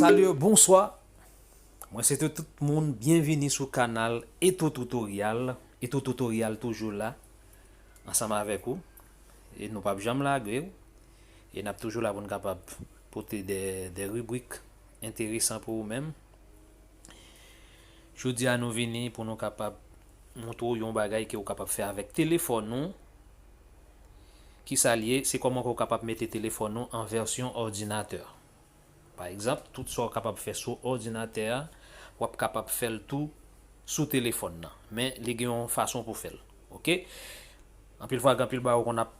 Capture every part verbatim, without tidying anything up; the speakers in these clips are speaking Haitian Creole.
Salut, bonswa. Mwen swete tout moun byenvini sou kanal Eto Tutorial. Eto Tutorial toujou la ansanm avèk ou. E nou p ap janm lage w. E n ap toujou la pou n kapab pote de, de ribrik enteresan pou ou menm. Jodi a nou vini pou nou kapab montre w yon bagay ke w kapab fè avèk telefòn ou. Kisa l ye? Se kòman ke w kapab mete telefòn ou an vèsyon òdinatè. Pa egzanp, tout sa w kapab fè sou òdinatè a, w ap kapab fè l tou sou telefòn nan. Men li gen yon fason pou fè l. Oke? Anpil fwa, gen anpil bagay ou konn ap,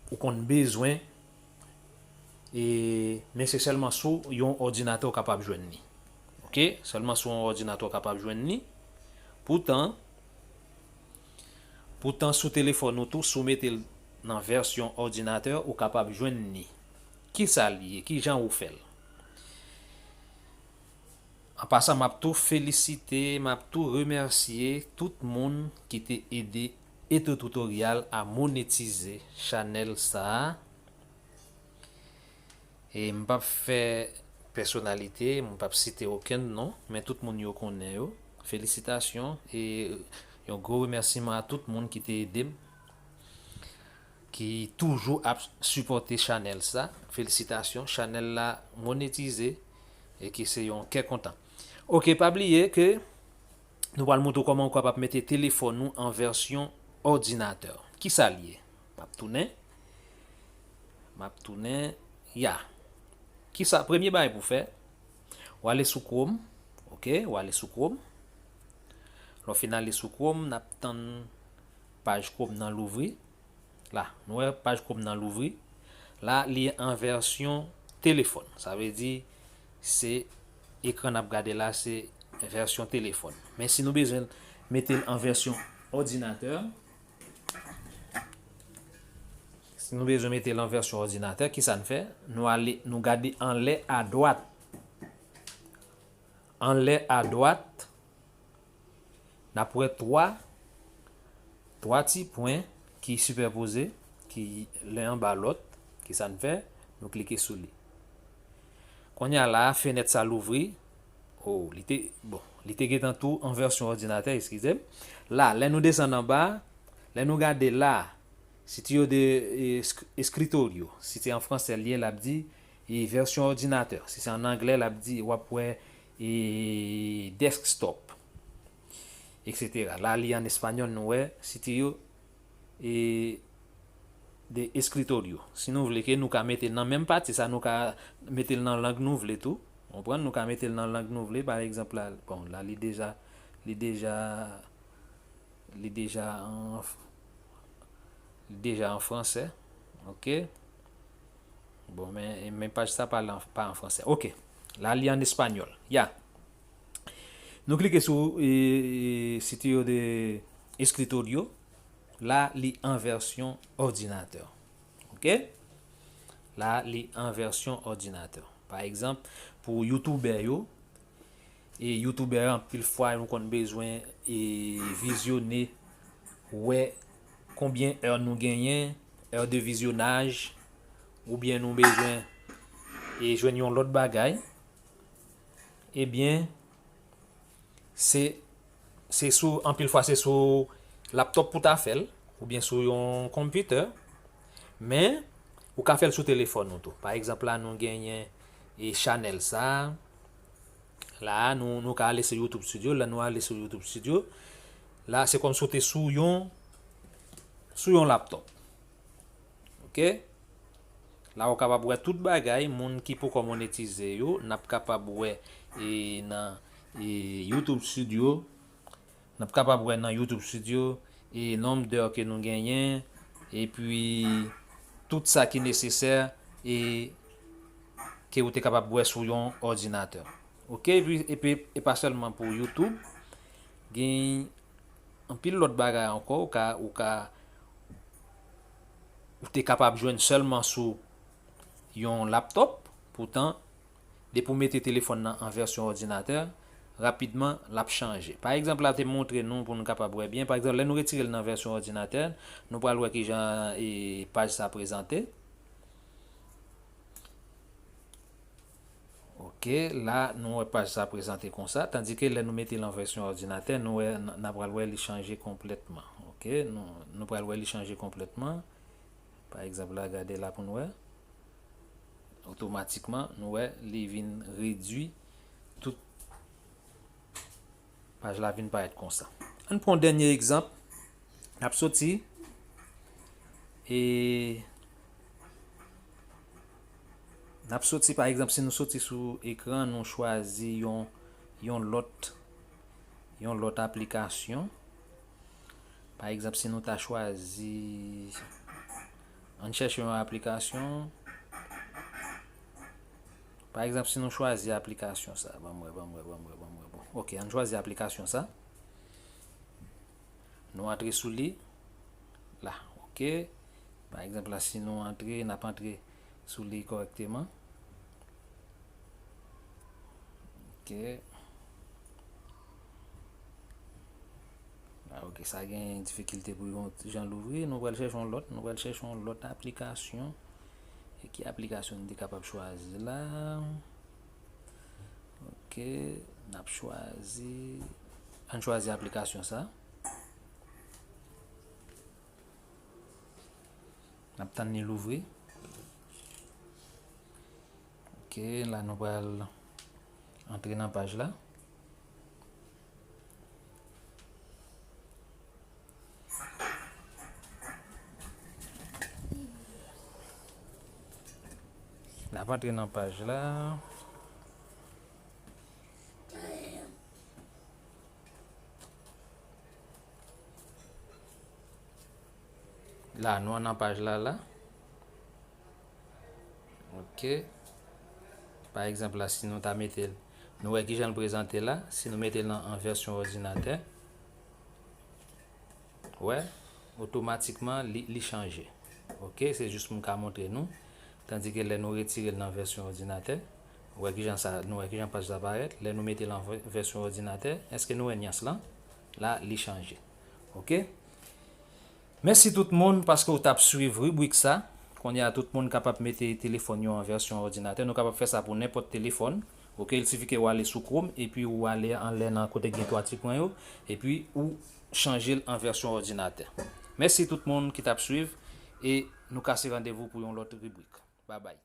ou konn bezwen, e, men se sèlman sou yon òdinatè w kapab jwenn li. Oke? Sèlman sou yon òdinatè w kapab jwenn li. Poutan, poutan sou telefòn ou tou, si w mete l nan vèsyon òdinatè, ou kapab jwenn li. Kisa l ye? Kijan ou fè l? An pasan, m ap tou felisite, m ap tou remèsye tout moun ki te ede Eto Tutorial a monetize chanèl sa a. E m p ap fè pèsonalite, m p ap site okenn non, men tout moun yo konnen yo. Felisitasyon, e yon gwo remèsiman a tout moun ki te ede m, ki toujou ap sipòte chanèl sa. Felisitasyon, chanèl la monetize e ki se yon kè kontan. Oke, pa bliye ke nou pral montre w kòman ou kapab mete telefòn ou an vèsyon òdinatè. Kisa l ye? M ap tounen. M ap tounen. Ya. Kisa, premye bagay pou fè, w ale sou Chrome. Oke, w ale sou Chrome. Lè w fin ale sou Chrome, n ap tann paj Chrome nan louvri. La, nou wè paj Chrome nan louvri. La, li an vèsyon telefòn. Sa vle di, se ekran n ap gade la, se vèsyon telefòn. Men si nou bezwen mete l an vèsyon òdinatè, si nou bezwen mete l an vèsyon òdinatè, kisa n fè? Nou ale, nou gade anlè adwat. Anlè adwat, n ap wè twa, twa ti pwen ki sipèpoze, ki len anba lòt. Kisa n fè? Nou klike sou li. Kounye a la, fenèt sa louvri. Oh, li te, bon, li te gentan tou an vèsyon òdinatè, eskize m. La, lè nou desann anba, lè nou gade la, sitio de, e, sk-, escritorio, si se an fransè l ye, l ap di, e, vèsyon òdinatè. Si se an anglè, l ap di, w ap wè, e, desktop, et cetera. La, li an espanyòl, nou wè, sitio, e, de escritorio. Si nou vle ke nou ka mete l nan menm pati sa, nou ka mete l nan lang nou vle tou. Konprann? Nou ka mete l nan lang nou vle. Pa egzanp, la, bon, la, li deja, li deja, li deja an, li deja an fransè. Oke? Bon, men, men paj sa pa, pa an fransè. Oke. La, li an espanyòl. Ya. Nou klike sou, e, e, sitio de escritorio. La, li an vèsyon òdinatè. Oke? La, li an vèsyon òdinatè. Pa egzanp, pou youtubè yo, e youtubè yo, anpil fwa, nou konn bezwen, e, vizyone, wè konbyen è nou genyen, è de vizyonaj, oubyen nou bezwen, e, jwenn yon lòt bagay, ebyen, se, se sou, anpil fwa, se sou laptop pou ta fè l, oubyen sou yon konpitè, men ou ka fè l sou telefòn ou tou. Pa egzanp, la, nou genyen, e, chanèl sa a. La, nou, nou ka ale sou YouTube Studio. La, nou ale sou YouTube Studio. La, se kòmsi w te sou yon, sou yon laptop. Oke? La, ou kapab wè tout bagay, moun ki poko monetize yo, n ap kapab wè, e, nan, e, YouTube Studio. N ap kapab wè nan YouTube Studio, e, nonb d'è ke nou genyen, epi tout sa ki nesesè, e, ke ou te kapab wè sou yon òdinatè. Oke, epi, epi, e pa sèlman pou YouTube, gen anpil lòt bagay ankò, ou ka, ou ka, ou te kapab jwenn sèlman sou yon laptop, poutan, depi w mete telefòn nan an vèsyon òdinatè, rapidman, l ap chanje. Pa egzanp, la te montre nou pou nou kapab wè byen. Pa egzanp, lè nou retire l nan vèsyon òdinatè, nou pral wè kijan, e, paj sa prezante. Ok, Ok, la, nou wè paj sa prezante konsa, tandike lè nou mete l an vèsyon òdinatè, nou wè, n, n a pral wè li chanje konplètman. Ok, nou, nou pral wè li chanje konplètman. Pa egzanp, la, gade la pou n wè. Otomatikman, nou wè, li vin redui tout paj la vin parèt konsa. Ann pran yon dènye egzanp. N ap soti, e, n ap soti, pa egzanp, si nou soti sou ekran, nou chwazi yon, yon lòt, yon lòt aplikasyon. Pa egzanp, si nou ta chwazi, ann chèche yon aplikasyon. Pa egzanp, si nou chwazi aplikasyon sa, ban m wè, ban m wè, ban m wè, ban m wè. Bon, ok, ann chwazi aplikasyon sa. Nou antre sou li. La, ok. Pa egzanp, la, si nou antre, n ap antre sou li kòrèkteman. Ok. Ah, ok, sa gen difikilte pou yon jan louvri. Nou pral chèche yon lòt, nou pral chèche yon lòt aplikasyon. E ki aplikasyon n te kapab chwazi la? Ok, n ap chwazi, ann chwazi aplikasyon sa. N ap tann li louvri. Ok, la nou pral antre nan paj la. N ap antre nan paj la. La, nou nan paj la, la. Ok. Pa egzanp, la, si nou ta mete l, nou wè kijan l prezante la. Si nou mete l nan, an vèsyon òdinatè, wè, otomatikman, li, li chanje. Ok, se jis pou m ka montre nou. Tandike lè nou retire l nan vèsyon òdinatè, wè kijan sa, nou wè kijan paj sa parèt. Lè nou mete l an vè-, vèsyon òdinatè, èske nou wè nyans lan? La, li chanje. Ok? Mèsi tout moun paske w t ap swiv ribrik sa. Kounye a, tout moun kapab mete telefòn yo an vèsyon òdinatè. Nou kapab fè sa pou nenpòt telefòn. Ok, il sifi ke w ale sou Chrome, epi w ale anlè nan kote gen twa ti pwen yo, epi ou chanje l an vèsyon òdinatè. Mèsi tout moun ki t ap swiv, e nou kase randevou pou yon lòt ribrik. Babay.